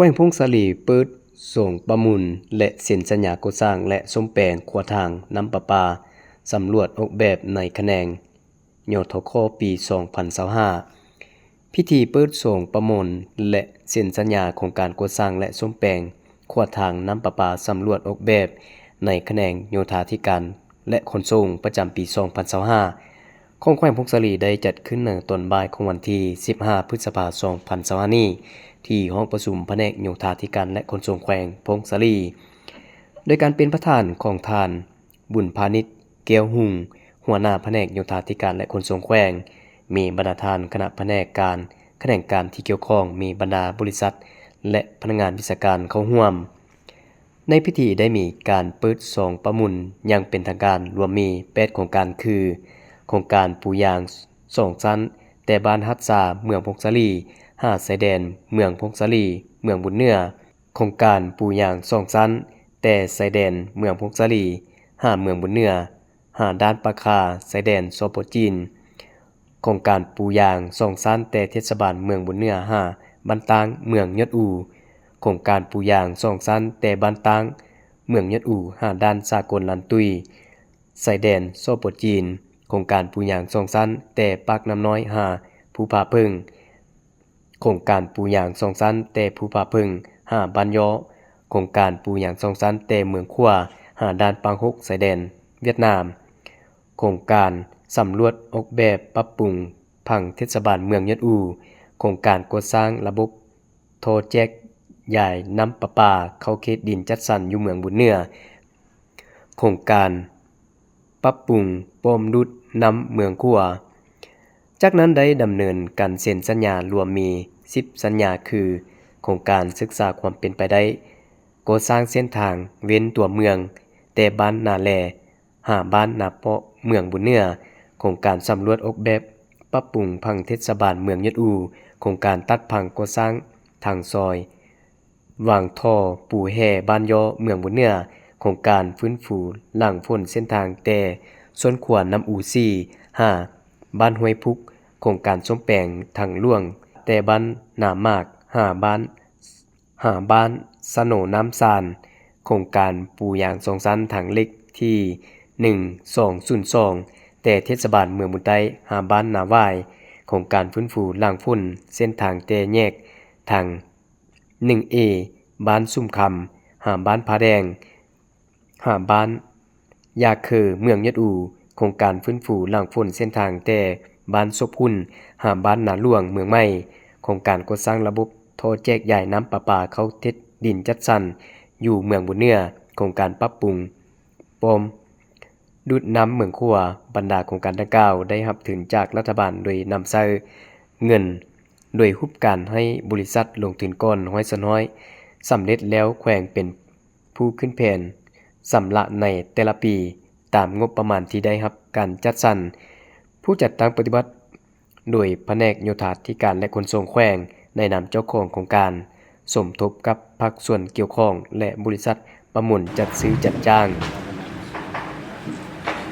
ວງຜົ້ງສາລີເປີດສອງປະມູນ ແລະ ເຊັນສັນຍາກໍ່ສ້າງ ແລະ ສົມແປງຂົວທາງນ້ຳປະປາ ສຳຫຼວດອອກແບບໃນຂະແໜງ ຍທຂ ປີສອງພັນຊາວຫ້າ. ພິທີເປີດສອງປະມູນ ແລະ ເຊັນສັນຍາໂຄງການກໍ່ສ້າງ ແລະ ສົມແປງຂົວທາງນ້ຳປະປາ ສຳຫຼວດອອກແບບໃນຂະແໜງໂຍທາທິການ ແລະ ຂົນສົ່ງ ປະຈຳປີສອງພັນຊາວຫ້າ ຂອງແຂວງຜົ້ງສາລີ ໄດ້ຈັດຂຶ້ນໃນຕອນບ່າຍຂອງວັນທີສິບຫ້າ ພຶດສະພາ ສອງພັນຊາວຫ້ານີ້ ທີ່ຫ້ອງປະຊຸມພະແນກໂຍທາທິການ ແລະ ຂົນສົ່ງແຂວງຜົ້ງສາລີ ໂດຍການເປັນປະທານຂອງທ່ານ ບຸນພານິດ ແກ້ວຮຸ່ງ ຫົວໜ້າພະແນກໂຍທາທິການ ແລະ ຂົນສົ່ງແຂວງ, ມີບັນດາທ່ານຄະນະພະແນກການ, ຂະແໜງການທີ່ກ່ຽວຂ້ອງ, ມີບັນດາບໍລິສັດ ແລະ ພະນັກງານວິຊາການເຂົ້າຮ່ວມ. ໃນພິທີໄດ້ມີການເປີດຊອງປະມູນຢ່າງເປັນທາງການ ລວມມີແປດໂຄງການຄື ໂຄງການປູຢາງສອງຊັ້ນ ແຕ່ບ້ານຫັດຊາ ເມືອງຜົ້ງສາລີ ຫາຊາຍແດນເມືອງຜົ້ງສາລີ ເມືອງບຸນເໜືອ, ໂຄງການປູຢາງສອງຊັ້ນ ແຕ່ຊາຍແດນເມືອງຜົ້ງສາລີ ຫາເມືອງບຸນເໜືອ ຫາດ່ານປາຄາ ຊາຍແດນ ສປ ຈີນ, ໂຄງການປູຢາງສອງຊັ້ນ ແຕ່ເທດສະບານເມືອງບຸນເໜືອ ຫາບ້ານຕ່າງ ເມືອງຍອດອູ, ໂຄງການປູຢາງສອງຊັ້ນ ແຕ່ບ້ານຕ່າງ ເມືອງຍອດອູ ຫາດ່ານສາກົນລານຕຸ້ຍ ຊາຍແດນ ສປ ຈີນ, ໂຄງການປູຢາງສອງຊັ້ນ ແຕ່ປາກນ້ຳນ້ອຍ ຫາພູຜາເຜິ້ງ, ໂຄງການປູຢາງສອງຊັ້ນ ແຕ່ພູຜາເຜິ້ງ ຫາບ້ານຍໍ້, ໂຄງການປູຢາງສອງຊັ້ນ ແຕ່ເມືອງຂວາ ຫາດ່ານປາງຫົກ ຊາຍແດນຫວຽດນາມ, ໂຄງການສຳຫຼວດອອກແບບປັບປຸງຜັງເທດສະບານເມືອງຍອດອູ, ໂຄງການກໍ່ສ້າງລະບົບທໍ່ແຈກຢາຍນ້ຳປະປາເຂົ້າເຂດດິນຈັດສັນຢູ່ເມືອງບຸນເໜືອ, ໂຄງການປັບປຸງປ້ອມດູດນ້ຳເມືອງຂົວ. ຈາກນັ້ນໄດ້ດຳເນີນການເຊັນສັນຍາລວມມີສິບສັນຍາ ຄື ໂຄງການສຶກສາຄວາມເປັນໄປໄດ້ກໍ່ສ້າງເສັ້ນທາງເວັ້ນຕົວເມືອງ ແຕ່ບ້ານນາແລ ຫາບ້ານນາເປາະ ເມືອງບຸນເໜືອ, ໂຄງການສຳຫຼວດອອກແບບປັບປຸງຜັງເທດສະບານເມືອງຍອດອູ, ໂຄງການຕັດຜັງກໍ່ສ້າງທາງຊອຍ ວາງທໍ່ປູແຮ່ບ້ານຍໍ້ ເມືອງບຸນເໜືອ, ໂຄງການຟື້ນຟູຫຼັງຝົນເສັ້ນທາງແຕ່ສວນຂົວນ້ຳອູສີ່ ຫາບ້ານຫ້ວຍພຸກ, ໂຄງການສົມແປງທາງຫຼວງແຕ່ບ້ານນາໝາກ ຫາບ້ານ ຫາບ້ານສະໂນນ້ຳຊານ, ໂຄງການປູຢາງສອງຊັ້ນທາງເລກທີໜຶ່ງສອງສູນສອງ ແຕ່ເທດສະບານເມືອງບຸນໃຕ້ ຫາບ້ານນາຫວາຍ, ໂຄງການຟື້ນຟູຫຼັງຝົນເສັ້ນທາງແຕ່ແຍກທາງ ໜຶ່ງເອ ບ້ານສຸມຄຳ ຫາບ້ານຜາແດງ ຫາບ້ານຢາເຄີ ເມືອງຍອດອູ, ໂຄງການຟື້ນຟູຫຼັງຝົນເສັ້ນທາງແຕ່ບ້ານສົບຫຸນ ຫາບ້ານນາຫຼວງ ເມືອງໃໝ່, ໂຄງການກໍ່ສ້າງລະບົບທໍ່ແຈກຢາຍນ້ຳປະປາເຂົ້າເຂດດິນຈັດສັນຢູ່ເມືອງບຸນເໜືອ, ໂຄງການປັບປຸງປ້ອມ ດູດນ້ຳເມືອງຂົວ. ບັນດາໂຄງການດັ່ງກ່າວໄດ້ຮັບທຶນຈາກລັດຖະບານໂດຍນຳໃຊ້ເງິນໂດຍຮູບການໃຫ້ບໍລິສັດລົງທຶນກ່ອນຮ້ອຍສ່ວນຮ້ອຍ, ສຳເລັດແລ້ວແຂວງເປັນຜູ້ຂຶ້ນແຜນຊຳລະໃນແຕ່ລະປີຕາມງົບປະມານທີ່ໄດ້ຮັບການຈັດສັນ. ຜູ້ຈັດຕັ້ງປະຕິບັດ ໂດຍພະແນກໂຍທາທິການ ແລະ ຂົນສົ່ງແຂວງ ໃນນາມເຈົ້າຂອງໂຄງການ, ສົມທົບກັບພາກສ່ວນກ່ຽວຂ້ອງ ແລະ ບໍລິສັດປະມູນຈັດຊື້ຈັດຈ້າງ.